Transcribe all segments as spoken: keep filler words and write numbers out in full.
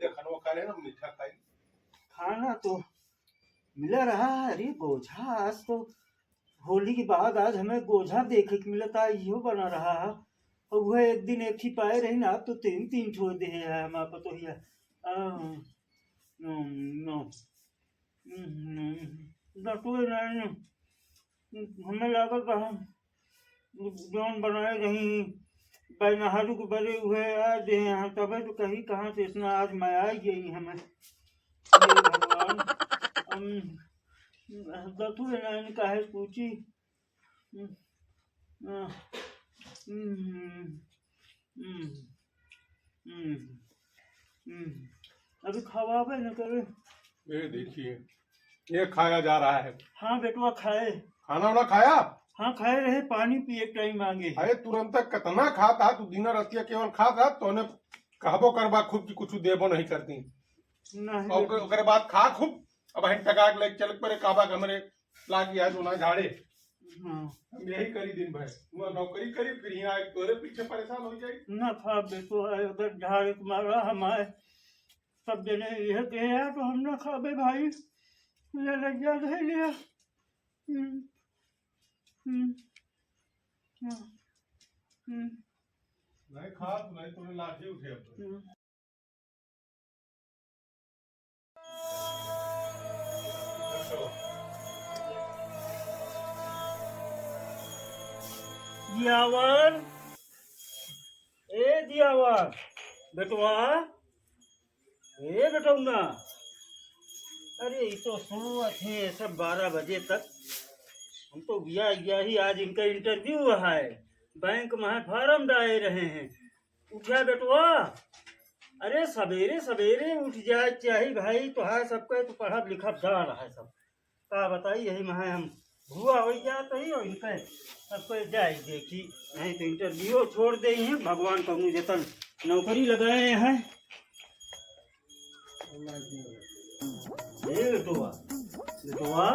देखा ना, वो खा रहे ना, मीठा खाई। खाना तो मिला रहा है। अरे गोझा, आज तो होली के बाद आज हमें गोझा देखे के मिलता, इहो बना रहा है। और वह एक दिन एक ही पाए रही ना, अब तो तीन तीन छोड़ दे है हमारा पतोहिया। आ, नो, नो। हम्म, डटुए नहीं, हमें लागल बा हम जौन बनाए रही, बैनहारू के बरे उहे आ दे हैं, तबे तो कही कहाँ से इतना आज मैं आ गई हमें। हे भगवान, हम डटुए नहीं काहे पूछी। हम्म, हम्म, हम्म, हम्म, हम्म, हम्म। अभी खवाबे न करे। ये देखिए, ये खाया जा रहा है। हाँ बेटवा खाए। खाना वाना खाया? हाँ खाए रहे, पानी पिए के टाइम मांगे। अरे तुरंत कितना खाता, तू दिन रतिया केवल खाता, तोने कहबो करबा खूब कि कुछ देबो नहीं करती। नहीं और बेटवा। ओकरे बाद खा खूब, अब हम टका के लेके चल पड़े, कहबा कि हमरे लागी आज ओना झाड़े। हाँ। हम यही करी दिन भर। हुआ नौकरी करी, फिर यहाँ आके तोरे पीछे परेशान हो जाई। ना खाबे तो है, अगर झाड़े के मारा हमारे सब जने यह कहे हैं तो हम ना खाबे भाई। ले ले जा, धर लिया। हम्म, हम्म, हम्म, हम्म। नहीं खा, नहीं तोरे लाठी उठे अब। हम्म। जियावर, ए जियावर, बेटवा, ए बेटौना, अरे ई तो सोवत है सब बारह बजे तक। हम तो गया, गया ही, आज इनका इंटरव्यू है, बैंक में है, फार्म डाले रहे हैं। उठा बेटवा, अरे सवेरे सवेरे उठ जाए चाही भाई, तोहार सबके तो पढ़ब लिखब जान है सब। का बताई, यही में है हम भुआ हो जात ही और इनके सबके जाए देखी, नहीं तो इंटरव्यू छोड़ दे हैं। भगवान कौनो जतन नौकरी लगाए हैं। ए बेटवा, बेटवा,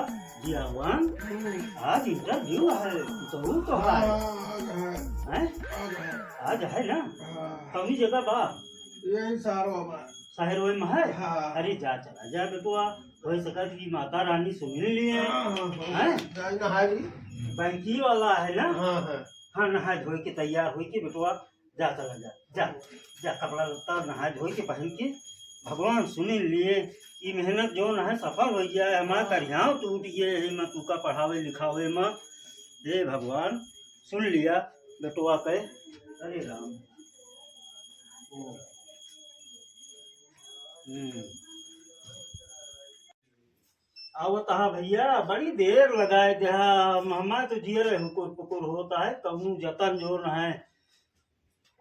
जियावन, आज इंटरव्यू है, जरूर तो है। हाँ, आज है। हैं? आज है। आज है ना? हाँ। कौनी जगह बा? यही सारो बा। शहर में है? हाँ। अरे जा, चला जा बेटवा, हो सकत कि माता रानी सुन लिए। हाँ, हाँ, हाँ। हैं? जाई नहाई ली। बैंकी वाला है ना? हाँ, हाँ। हाँ, नहाए धोए के तैयार होई के बेटवा जा, चला जा, जा, जा, कपड़ा लत्ता नहाए धोए के पहन के भगवान सुन लिए, ई मेहनत जौन है सफल हो गया है, हमार करिहाव टूट गए है, मैं तू का पढ़ावे लिखावे में, हे भगवान सुन लिया बेटवा के। अरे राम। ओ। हम्म। आवत हा भैया, बड़ी देर लगाए देहा, हमार तो जियर हुकुर पुकुर होता है, कौनो जतन जौन है,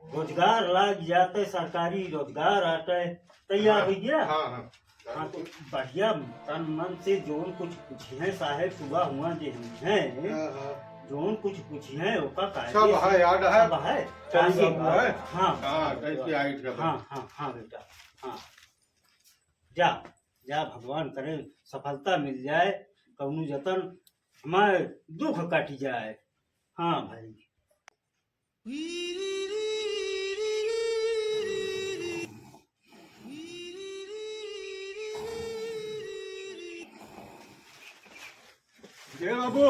रोजगार लाग जाते, सरकारी रोजगार आटे, तैयार हाँ, हो गया। हाँ, हाँ। हाँ, तो बढ़िया तन मन से जौन कुछ पूछी है साहेब, सुबह हुआ जे हम हैं, हाँ, हाँ। जौन कुछ पूछी है, ओका कायदे सब से है, याद है। सब है। चल, कायदे सब है। हाँ। हाँ, कैसे आई सब? हाँ, हाँ, हाँ बेटा, हाँ। जा, जा भगवान करे सफलता मिल जाए, कौनो जतन हमारे दुख कट जाए। हाँ भाई। ए बाबू।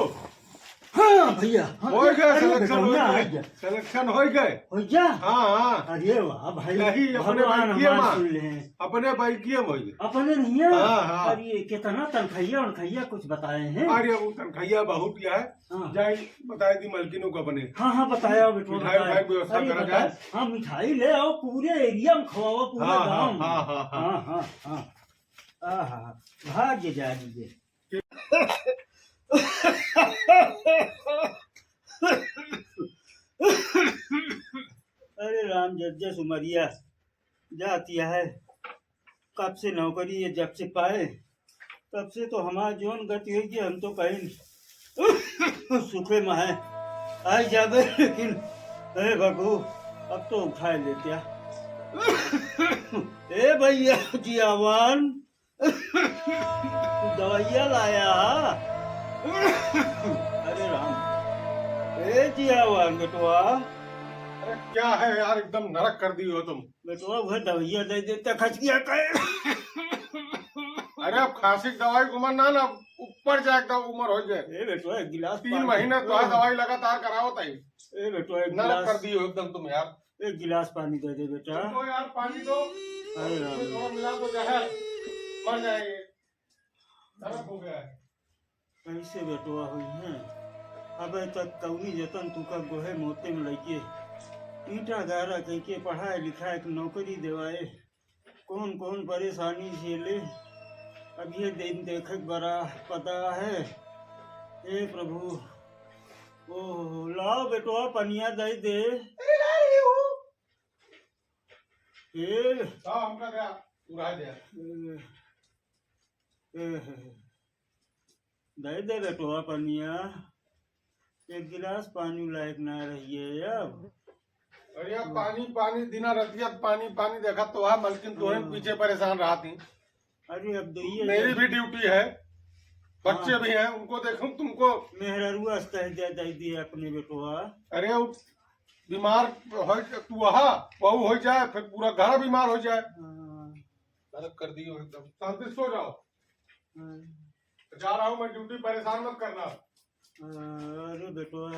हाँ भैया, हाँ, होई गए, अरे selection बेटा, होई ना गए। आ गया। Selection होई गए। होई गया? हाँ, हाँ। अरे वाह भाई, नहीं, अपने भगवान बैंकिए हमार में। सुन ले। अपने बैंकिए में होई गए। अपने नहीं है? हाँ, हाँ। अरे कितना तनखैया उनखैया कुछ बताए हैं? अरे वो तनखैया बहुत क्या है? हाँ। जाई बताए दी मलकिनों को अपने। हाँ, हाँ, बताया बेटवा, मिठाई बताया। उठाई व्यवस्था अरे करा बताया। जाए। हाँ, मिठाई ले आओ, पूरे area में खवाओ, पूरे हाँ, हाँ, गाँव में। हाँ, हाँ, हाँ। हाँ, हाँ, हाँ। आहा, भाग्य जागी गे। अरे राम, जस जस उमरिया जाती है, कब से नौकरी ये जब से पाए, तब से तो हमार जौन गति होई कि हम तो कहीं सुखे में है, आई जाबे, लेकिन हे भगू, अब तो उठाए लेत्या। ए भैया जियावान, दवाइया लाया। अरे राम। ए जियावान बेटवा, अरे क्या है यार, एकदम नरक कर दी हो तुम। बेटवा, वह दवाइया दे देते, खच गया कहे। अरे, अब खांसी की दवाई की उम्र ना, ना ऊपर जाए, एकदम उम्र हो जाए। ए बेटवा, एक गिलास तीन पानी महीने दे। तो है दवाई लगातार करावत है। ए बेटवा, एक नरक गिलास, कर दी हो एकदम तुम यार। एक गिलास पानी दे दे बेटा। तुमको यार पानी दो। अरे राम। इसमें थोड़ा मिला दो जहर, मर जाएंगे। नरक हो गया है। कैसे बेटवा हुई हैं? अबे तक कौनी जतन तू का गोहे मोते में लइके ईंटा गारा कइके पढ़ाए लिखाए के नौकरी देवाए। कौन कौन परेशानी झेले, अब ये दिन देखे के बड़ा पता है। हे प्रभु, ओहो, लाओ बेटवा पनिया दे दे। अरे ला रही हूँ। ए, हाँ, हमका क्या पूरा दे। ए, ए, दे दे बेटवा पनिया, एक गिलास पानी लायक ना रहिए अब। अरे यार, पानी, पानी, दिना रतिया पानी, पानी देखा तो है, मलकिन तोहरे हाँ। पीछे परेशान रहती। अरे अब दइए मेरी जब भी ड्यूटी है, बच्चे हाँ। भी हैं, उनको देखूं, तुमको। मेहरारू अस्ता है दे, दे दिए अपने बेटवा। अरे वो बीमार हो, तू वहा, बहू हो जाए, फिर पूरा घर बीमार हो जाए। हाँ। नरक कर दियो एकदम। शांति से सो जाओ। हाँ। जा रहा हूँ मैं ड्यूटी, परेशान मत करना। अरे बेटवा।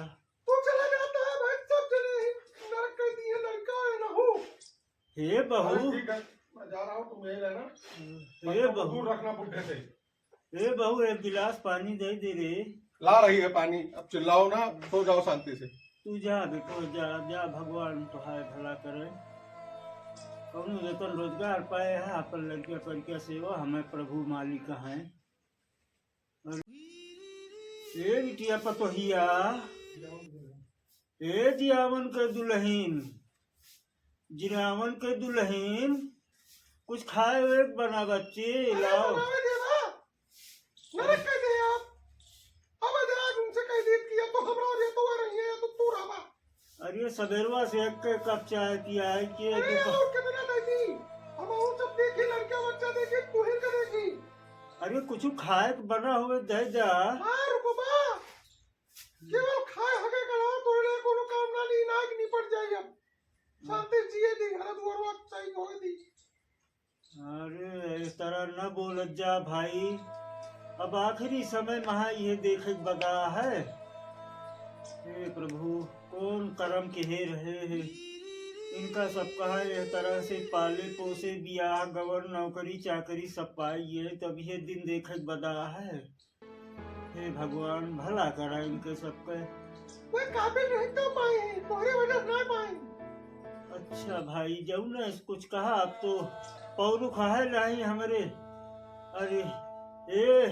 तू चला जाता है भाई, सब जने ही नरक कर दिए, लड़का है ना हो। हे बहू। अरे ठीक है, मैं जा रहा हूँ, तुम यहीं रहना। हे बच्चों को बहू। दूर रखना बुड्ढे से। हे बहू, एक गिलास पानी दे दे रे। ला रही है पानी, अब चिल्लाओ ना, सो जाओ शांति से। तू जा बेटो, जा, जा, भगवान तोहार भला करे। कौनो जतन रोजगार पाए है, अपन लड़किया करिका सेवा, हमें प्रभु मालिक हैं। ए बिटिया पतोहिया, ए जियावन के दुलहिन, जियावन के दुलहिन, कुछ खाए हुए बना बच्चे, अरे लाओ। बनावे दे ना, नरक कर दे आप। अब आज उनसे कह दे कि या तो हमरा और या तो वह रही है, या तो तू रहा। अरे सबेरवा से एक के कप चाय पिया है कि अरे दुपह- और कितना देखी, हम और सब देखी, लड़का बच्चा देखी, तू ही का देखी। अरे कुछ खाए के बना हुए दे जा। हाँ रुको बा, केवल खाए हगे करा, तोरे लिए कोनो काम ना ली, ना कि निपट जाए अब। शांति से जिए दी, घर दुआरवा सही होए दी। अरे, इस तरह न बोलत जा भाई, अब आखिरी समय महा ये देखे के बदा है। हे प्रभु, कौन करम के हे रहे हैं, इनका सब कहा यह तरह से पाले पोसे, बियाह, गवन, नौकरी, चाकरी सब पाई है, तब ये दिन देखे के बदा है। हे भगवान, भला करा इनके सबके। कोई काबिल नहीं तो पाए, तोहरे वजह से ना पाए। अच्छा भाई, जौन ने कुछ कहा, अब तो पौरुख है नहीं हमरे। अरे, ए,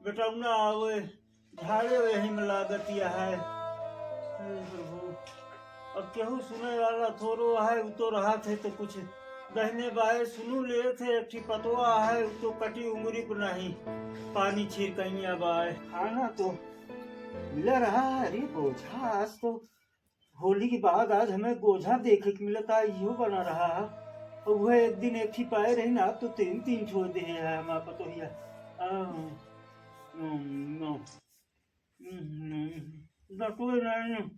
बेटौना आवे, झाड़े वही में लागत या है। हे प्रभु, अब केहू सुने वाला थोड़ो है, उ तो रहा थे तो कुछ दहिने बाएं सुनू ले थे, एक ठी पतवा है, उ तो कटी उंगरी को नहीं, पानी छिड़कइया बाएं। खाना तो मिला रहा है, अरे बोझा, आज तो होली के बाद आज हमें गोझा देखे के मिलता, इहो बना रहा है। और वह एक दिन एक ही पाए रही ना, तो तीन तीन छोड़ दे है हमारा पतोहिया। आ, हम्म, हम्म, हम्म, हम्म,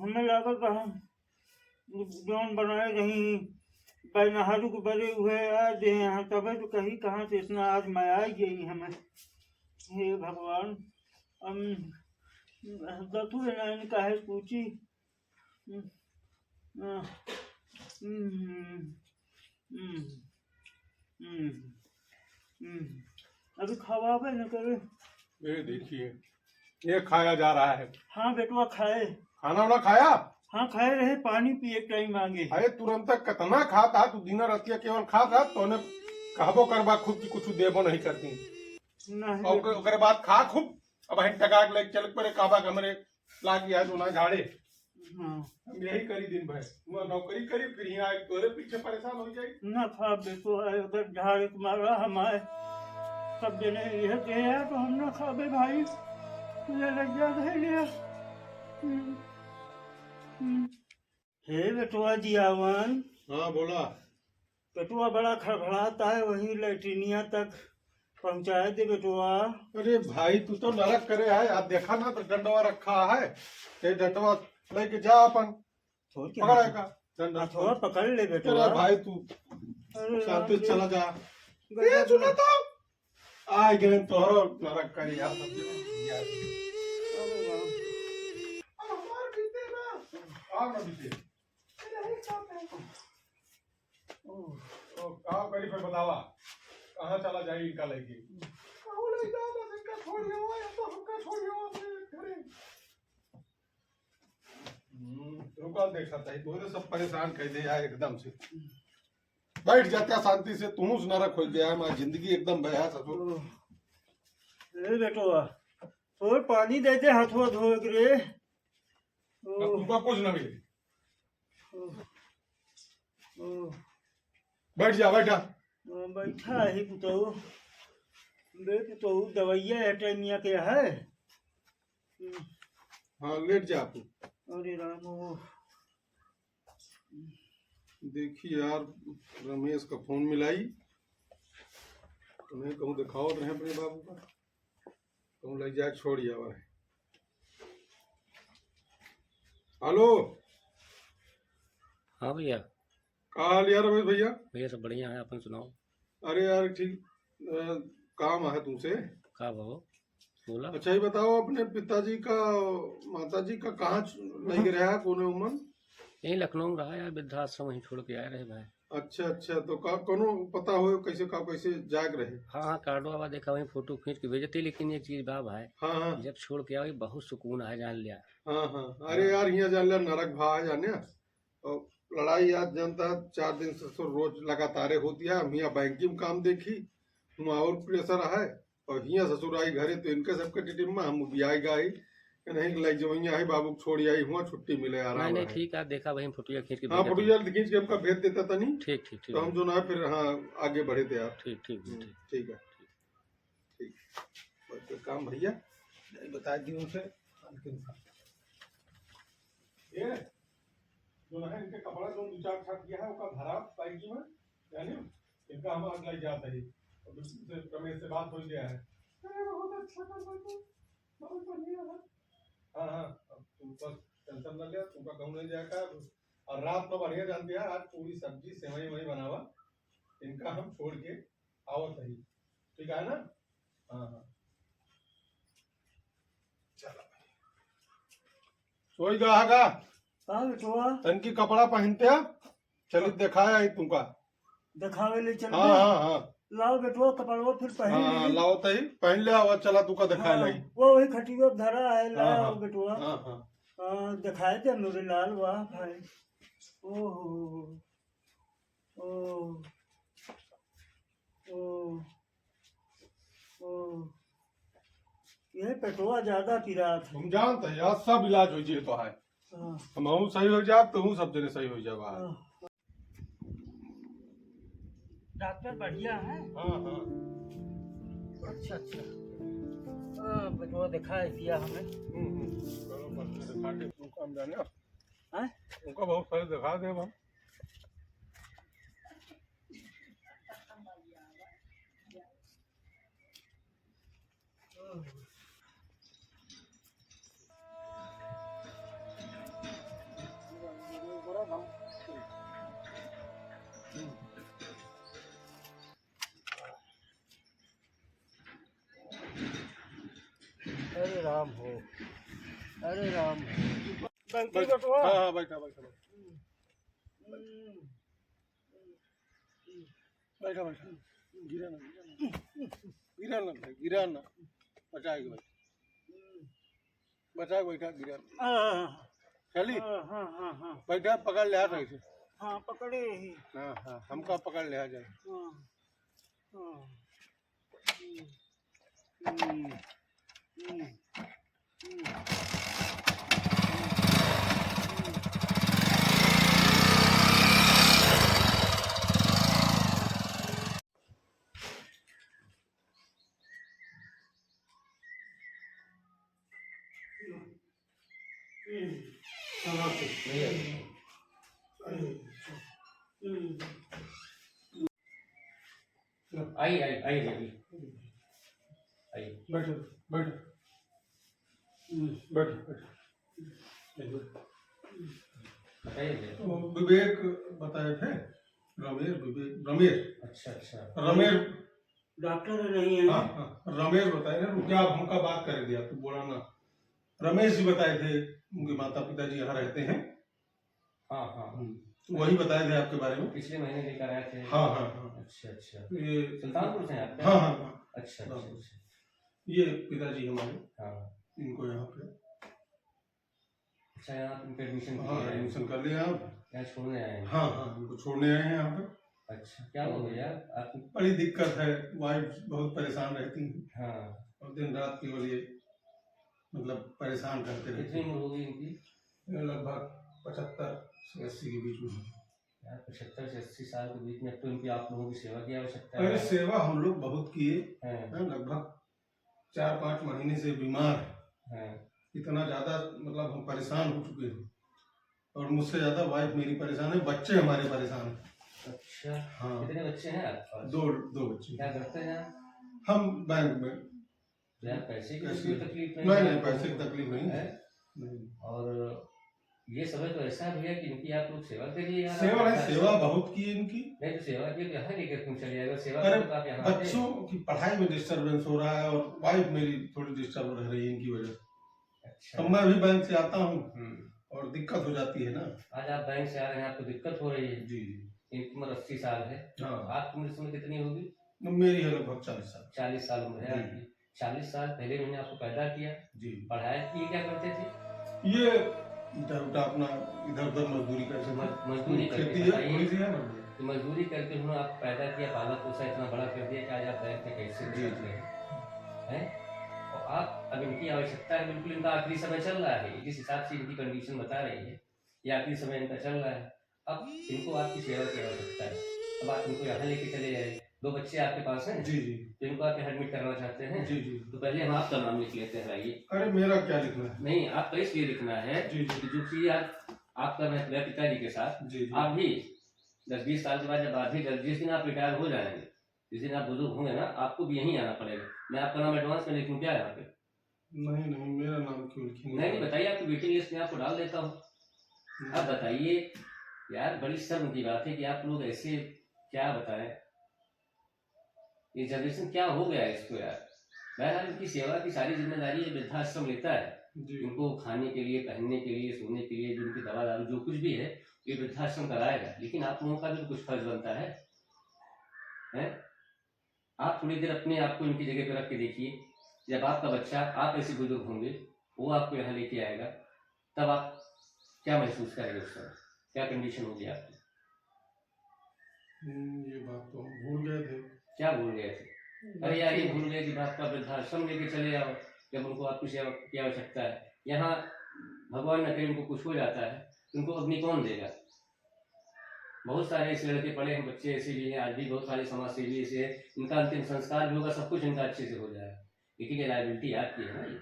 हमें लागल बा हम जौन बनाए रही, बैनहारू के बरे उहे आ दे हैं, तबे तो कही कहाँ से इतना आज मैं आई गई हमें। हे भगवान, हम दतुए नाइन काहे पूछी। हम्म, हम्म, हम्म, हम्म, हम्म। अभी खवाबे न करे। ये देखिए, ये खाया जा रहा है। हाँ बेटवा खाए। खाना वाना खाया? हाँ खाए रहे, पानी पिए के टाइम मांगे। अरे तुरंत कितना खाता, तू दिन रतिया केवल खाता, तोने कहबो करबा खूब कि कुछ देबो नहीं करती। नहीं और बेटवा। ओकरे बाद खा खूब, अब हम टका के लेके चल पड़े, कहबा कि हमरे लाग गया जो ना झाड़े। हाँ। हम यही करी दिन भर। वहाँ नौकरी करी, फिर यहाँ आके तोरे पीछे परेशान हो जाए। ना खाबे तो है, अगर झाड़े के मारा हम आए, सब जने यह कहे हैं तो हम ना खाबे भाई। ले लग जा दे लिया। हम्म, हम्म। हे बेटवा जियावन। हाँ, बोला। पेटवा बड़ा खड़बड़ाता है, वही लैट्रिनिया तक पहुँचाए दे बेटवा। अरे भाई, तू तो नरक करे है, आप देखा ना तो डंडवा रखा है, ये डंडवा लेके जा अपन। थोड़ के पकड़ हाथ। आएगा, डंडा हाँ, थोड़ा पकड़। पकड़ ले बेटवा। तेरा भाई तू अरे शांति राम से रे। चला जा। गजब ये सुना रे। तो। आ गए तोहरो नरक करिया। अरे राम। अब हमार बीते ना। और ना बीते। अरे यही चाहते हैं। ओ, का करी फिर बतावा? कहाँ चला जाई इनका लेके? कहूँ ले जाओ, बस इनका छोड़ियो, या तो हमका छोड़ियो अपने घरे। हम्म, रुका, देखा ताई, तोरे सब परेशान कर दे यार एकदम से। बैठ जाता शांति से, तू नरक हो गया है, हमारी जिंदगी एकदम बया ससुर। ए बेटवा, थोड़ पानी दे दे, हाथवा धोए के रे। ओ। अब तुमका कुछ ना मिले। ओ। ओ। बैठ जा, बैठा। ओ, बैठा ही पुतहु। बे पुतहु, दवाइया है टाइमिया के है। हाँ, लेट जा तू। अरे राम, ओ। देखी यार, रमेश का फोन मिलाई, तुम्हें कहूँ दिखावत रहे अपने बाबू का, कहूँ ले जाके छोड़ आवा है। हेलो। हाँ भैया। का हाल यार रमेश भैया? भैया सब बढ़िया है, अपन सुनाओ। अरे यार ठीक, अ, काम है तुमसे। का भाव? बोला। अच्छा, ये बताओ, अपने पिताजी का, माताजी का कहाँ च-, लग रहा है, कौन उमन? यहीं लखनऊ में रहा यार, वृद्धाश्रम वहीं छोड़ के आए रहे भाई। अच्छा, अच्छा, तो का, कोनो पता हो कैसे का, कैसे जाग रहे? हाँ, हाँ, कार्डवा बा, देखा, वहीं फोटो खींच के भेजते, लेकिन एक चीज बा भाई, हाँ, हाँ। जब छोड़ के आओ, बहुत सुकून है, जान लिया। हाँ, हाँ, अरे हाँ। यार, हियाँ जान लिया, नरक भा है, जाने? और लड़ाई आज जनता चार दिन से ससुर रोज लगातार होती है। हम हियाँ बैंकिंग काम देखी, हुआँ और प्रेशर है, और हियाँ ससुर आई घरे तो इनके सबके टिटिम में हम उबियाई गाई कि नहीं, लाई जवैया है, बाबू को छोड़ आई हुआँ, छुट्टी मिले, आराम नहीं, नहीं, रहे। ठीक है, देखा भाई, हम फोटोया खींच के हाँ, भेजत फोटोया हई। खींच के हमका भेज देता तनी, ठीक, ठीक, ठीक तो हम है। जो ना फिर, हाँ, आगे बढ़े थे यार। ठीक, ठीक, हम्म, ठीक। ठीक है। ठीक। बस तो काम भैया, नहीं बता दी उनसे। ये जो है, इनके कपड़ा जो दो चार छाट किया है, ओका धरा पाई की में, जाने? इनका हम आज लाई जात है। और दूसरे से, रमेश से बात हो गया है। अरे, बहुत अच्छा कर रहे हो, बहुत बढ़िया है। हाँ, हाँ, अब तुम बस टेंशन न ले, तुमका कहूँ नहीं जाएगा। और रात में बढ़िया जानते हैं, आज पूरी सब्जी, सेवई वेवई बनावा, इनका हम छोड़ के आवत ही, ठीक है ना? हाँ, हाँ। चला। सोई गया है का? हाँ, बेटवा। तनकी कपड़ा पहनते हैं, चली हाँ। दिखाया ही तुमका। दिखावे ले चल हाँ, दे। हाँ, हाँ। लाओ बेटवा, कपड़वा फिर पहन हाँ, ली। लाओ तही, पहन ले, आवा, चला तुमका दिखाए हाँ, लाई। वो वही खटिया धरा है, हाँ, लाओ हाँ। बेटवा। हाँ, हाँ। हाँ, दिखाए दे मेरे लाल, वाह भाई। ओहो। ओ, ओ, ओ, ये पेटवा ज्यादा पिरात है। हम जानत है यार, सब इलाज हो जाए तो है। हाँ। हम हूँ सही हो जाए, तो हूँ सब जने सही हो जाए बाहर। हाँ। डॉक्टर बढ़िया है? हाँ, हाँ। अच्छा, अच्छा। हाँ, पेटवा दिखाई दिया हमें। हम्म, हम्म। चलो, बस दिखा के तुमको हम जाने। हैं? उनका बहुत सारे दिखा दे हम। अरे राम हो, अरे राम हो। बैठ, बैठ। हाँ, हाँ, बैठा, बैठा, बैठा। हम्म। बैठा, बैठा। गिरा ना, गिरा ना। गिरा ना भाई, गिरा ना। बचा के बैठा। बचा के बैठा, गिरा ना। हाँ, हाँ, हाँ। चली? हाँ, हाँ, हाँ, हाँ। बैठा, पकड़ ले हाथ ऐसे। हाँ, पकड़े ही। हाँ, हाँ, हमका पकड़ ले हाथ ऐसे। हाँ, हाँ। हम्म। हम्म। हम्म। आई, आई, आई, आई। आई। बैठो, बैठो। हम्म, बैठो, बैठो। बैठो। बताइए भैया। तो विवेक बताए थे, रमेश, विवेक, रमेश। अच्छा, अच्छा। रमेश। डॉक्टर नहीं है। हाँ, हाँ, रमेश बताए थे, रुकिए, आप हमका बात करे दिया, तू बोला ना। रमेश जी बताए थे, उनके माता पिताजी यहाँ रहते हैं। हाँ, हाँ। हम्म, तो वही बताए थे आपके बारे में। पिछले महीने लेकर आए थे। हाँ, हाँ, हाँ। अच्छा, अच्छा। ये सुल्तानपुर से हैं आप? हाँ, हाँ, हाँ। अच्छा, अच्छा, हाँ। अच्छा। ये पिताजी हमारे, हाँ। इनको यहाँ पे अच्छा, यहाँ आप इनका admission हाँ, किए हैं? Admission कर लिया हम। यहाँ छोड़ने आए हैं? हाँ, हाँ, इनको छोड़ने आए हैं यहाँ पे। अच्छा, क्या हुआ भैया? आपकी बड़ी दिक्कत है, wife बहुत परेशान रहती हैं। हाँ। और दिन रात केवल ये, मतलब, परेशान करते रहते हैं। कितनी उम्र होगी इनकी? ये लगभग पचहत्तर से अस्सी के बीच में है। यार, पचहत्तर से अस्सी साल के बीच में अब तो इनकी आप लोगों की सेवा की आवश्यकता है। अरे, सेवा हम लोग बहुत किए हाँ। हैं, लगभग चार पाँच महीने से बीमार है। हाँ। इतना ज्यादा, मतलब, हम परेशान हो चुके हैं, और मुझसे ज्यादा wife मेरी परेशान है, बच्चे हमारे परेशान हैं। अच्छा, हाँ। कितने बच्चे हैं आपके पास? दो, दो बच्चे। क्या करते हैं आप? हम बैंक में। तो यार, पैसे की तो कैसे? कोई तकलीफ नहीं नहीं, है नहीं, आपको? पैसे की तकलीफ नहीं है। है? नहीं। और ये समय तो ऐसा है भैया कि इनकी आप लोग सेवा करिए यार, सेवा नहीं, आपका सेवा बहुत की है इनकी। नहीं तो सेवा की तो यहाँ लेकर क्यों चले जाएगा? सेवा अरे, करो तो आप यहाँ आते। बच्चों की पढ़ाई में disturbance हो रहा है और wife मेरी थोड़ी disturb रह रही है इनकी वजह से। अच्छा। तो मैं भी बैंक से आता हूँ हम्म। और दिक्कत हो जाती है ना। आज आप बैंक से आ रहे हैं, आपको दिक्कत हो रही है। जी, जी। इनकी उम्र अस्सी साल है। हाँ। आपकी उम्र इस समय कितनी होगी? मेरी है लगभग चालीस साल। चालीस साल उम्र है जी। आपकी। चालीस साल पहले मैंने आपको पैदा किया, जी। पढ़ाया, ये क्या करते थे? ये इधर उधर अपना, इधर उधर मजदूरी करते थे। मज-, मजदूरी करके खेती है, बताइए। थोड़ी सी है मजदूरी। कि मजदूरी करके उन्होंने आपको पैदा किया, पाला पोसा, इतना बड़ा कर दिया कि आज आप बैंक में कैसे जी, बैठे जी। हैं? हैं? और आप, अब इनकी आवश्यकता है, बिल्कुल इनका आखिरी समय चल रहा है, जिस हिसाब से इनकी condition बता रही है, ये आखिरी समय इनका चल रहा है। अब इनको आपकी सेवा की आवश्यकता है। अब आप इनको यहाँ लेके चले आए, दो बच्चे आपके पास हैं, जी, जी। तो इनको आप यहाँ admit करना चाहते हैं, जी, जी। तो पहले हम आपका नाम लिख लेते हैं, आइए। अरे, मेरा क्या लिखना है? नहीं, आपका इसलिए लिखना है जी, जी। कि जो कि आप, आपका मैं, मैं पिताजी के साथ, जी, जी। आप भी दस बीस साल के बाद जब आप भी, जब जिस दिन आप retire हो जाएंगे, जिस दिन आप बुजुर्ग होंगे ना, आपको भी यहीं आना पड़ेगा। मैं आपका नाम advance में लिख लूँ क्या यहाँ पे? नहीं, नहीं, मेरा नाम क्यों लिखेंगे? नहीं, नहीं, बताइए, आपकी waiting list में आपको डाल देता हूँ। नहीं। आप बताइए यार, बड़ी शर्म की बात है कि आप लोग ऐसे, क्या बताएं, ये generation क्या हो गया है इसको यार। बहरहाल, इनकी सेवा की सारी जिम्मेदारी ये वृद्धाश्रम लेता है। जी। इनको खाने के लिए, पहनने के लिए, सोने के लिए, जो इनकी दवा दारू, जो कुछ भी है, ये वृद्धाश्रम कराएगा। लेकिन आप लोगों का भी तो कुछ फर्ज बनता है, हैं? आप थोड़ी देर अपने आप को इनकी जगह पे रख के देखिए, जब आपका बच्चा, आप ऐसे बुजुर्ग होंगे, वो आपको यहाँ लेके आएगा, तब आप क्या महसूस करेंगे उस समय? क्या condition होगी आपकी? हम्म, ये बात तो हम भूल गए थे। क्या भूल गए थे? अरे यार, ये बच्चे भूल गए कि आपका वृद्धाश्रम लेके चले आओ, जब उनको आपकी सेवा की आवश्यकता है। यहाँ भगवान न करे उनको कुछ हो जाता है, तो उनको अग्नि कौन देगा? बहुत सारे ऐसे लड़के पड़े हैं, बच्चे ऐसे भी हैं, आज भी बहुत सारे समाज सेवी ऐसे हैं, इनका अंतिम संस्कार भी होगा, सब कुछ इनका अच्छे से हो जाएगा, लेकिन ये liability आपकी है ना ये।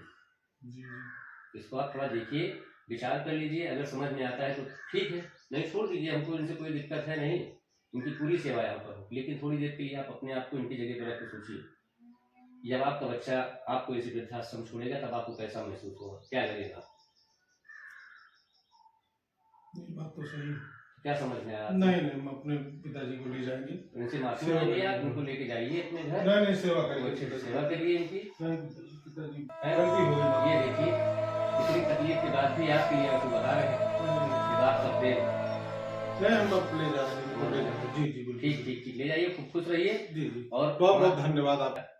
जी, जी। इसको आप थोड़ा देखिए, विचार कर लीजिए, अगर समझ में आता है तो ठीक है, नहीं छोड़ दीजिए, हमको इनसे कोई दिक्कत है नहीं, इनकी पूरी सेवा यहाँ पर हो, लेकिन थोड़ी देर के लिए आप अपने आप को इनकी जगह पर रख के सोचिए, जब आपका बच्चा आपको इसी वृद्धाश्रम छोड़ेगा तब आपको कैसा महसूस होगा, क्या लगेगा? ये बात तो सही है। क्या समझ में आया आपको? नहीं, नहीं, हम अपने पिताजी को ले जाएंगे। उनसे माफी सेवा मांगिए आप, करेंगे। उनको लेके जाइए अपने घर। नहीं, नहीं, सेवा करेंगे। अच्छे से सेवा करिए इनकी। नहीं, पिताजी, हैं? गलती हो गई। ये देखिए, इतनी तकलीफ के बाद भी आपके लिए आंसू बहा रहे हैं। नहीं, नहीं। ये बात का प्रेम। नहीं, हम अब ले जा रहे हैं, उनको ले जाएंगे। जी, जी, बिल्कुल। ठीक, ठीक, ठीक, ले जाइए, खूब खुश रहिए। जी, जी। और बहुत, बहुत धन्यवाद आप।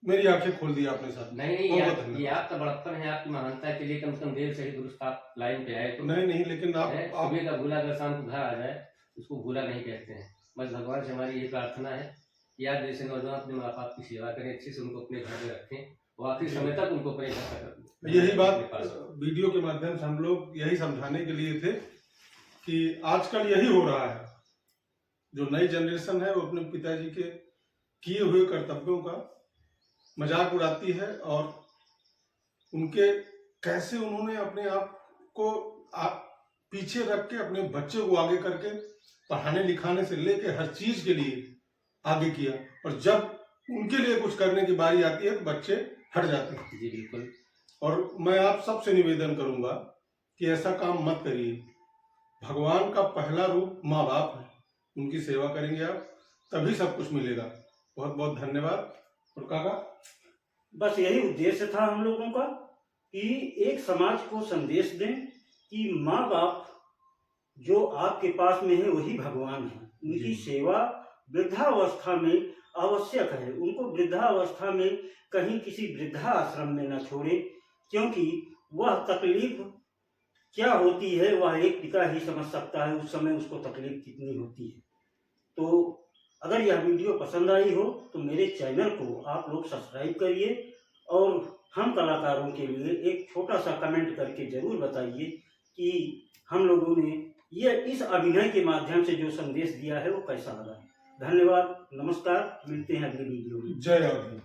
मेरी आंखें खोल दी आपने सर। नहीं, नहीं, बहुत, ये बहुत आप, ये धन्यवाद। आपका बड़प्पन है, आपकी महानता के लिए कम से कम देर सही दुरुस्त आप line पे आए तो। नहीं, नहीं, लेकिन आप, हैं, आप सुबह का भूला अगर शाम को घर आ जाए, उसको भूला नहीं कहते हैं। बस भगवान से हमारी ये प्रार्थना है कि आप जैसे नौजवान अपने माँ बाप की सेवा करें, अच्छे से उनको अपने घर में रखें, वो आखिरी जी। समय तक उनको अपने घर तक रखें। यही बात अपने पास। Video के माध्यम से हम लोग यही समझाने के लिए थे कि आजकल यही हो रहा है। जो नई generation है, वो अपने पिताजी के किए हुए कर्तव्यों का मजाक उड़ाती है और उनके, कैसे उन्होंने अपने आप को आ-, पीछे रख के अपने बच्चे को आगे करके पढ़ाने लिखाने से लेके हर चीज के लिए आगे किया, और जब उनके लिए कुछ करने की बारी आती है तो बच्चे हट जाते हैं। जी, बिल्कुल। और मैं आप सबसे निवेदन करूंगा कि ऐसा काम मत करिए। भगवान का पहला रूप माँ बाप है, उनकी सेवा करेंगे आप, तभी सब कुछ मिलेगा। बहुत बहुत धन्यवाद। और काका? बस यही उद्देश्य था हम लोगों का कि एक समाज को संदेश दें कि माँ बाप जो आपके पास में है वही भगवान है। उनकी जी। सेवा वृद्धावस्था में आवश्यक है। उनको वृद्धावस्था में कहीं किसी वृद्धाश्रम में ना छोड़े, क्योंकि वह तकलीफ क्या होती है वह एक पिता ही समझ सकता है, उस समय उसको तकलीफ कितनी होती है। तो अगर यह वीडियो पसंद आई हो तो मेरे चैनल को आप लोग सब्सक्राइब करिए और हम कलाकारों के लिए एक छोटा सा कमेंट करके जरूर बताइए कि हम लोगों ने ये इस अभिनय के माध्यम से जो संदेश दिया है वो कैसा लगा। धन्यवाद, नमस्कार, मिलते हैं अगली वीडियो में। जय आदि।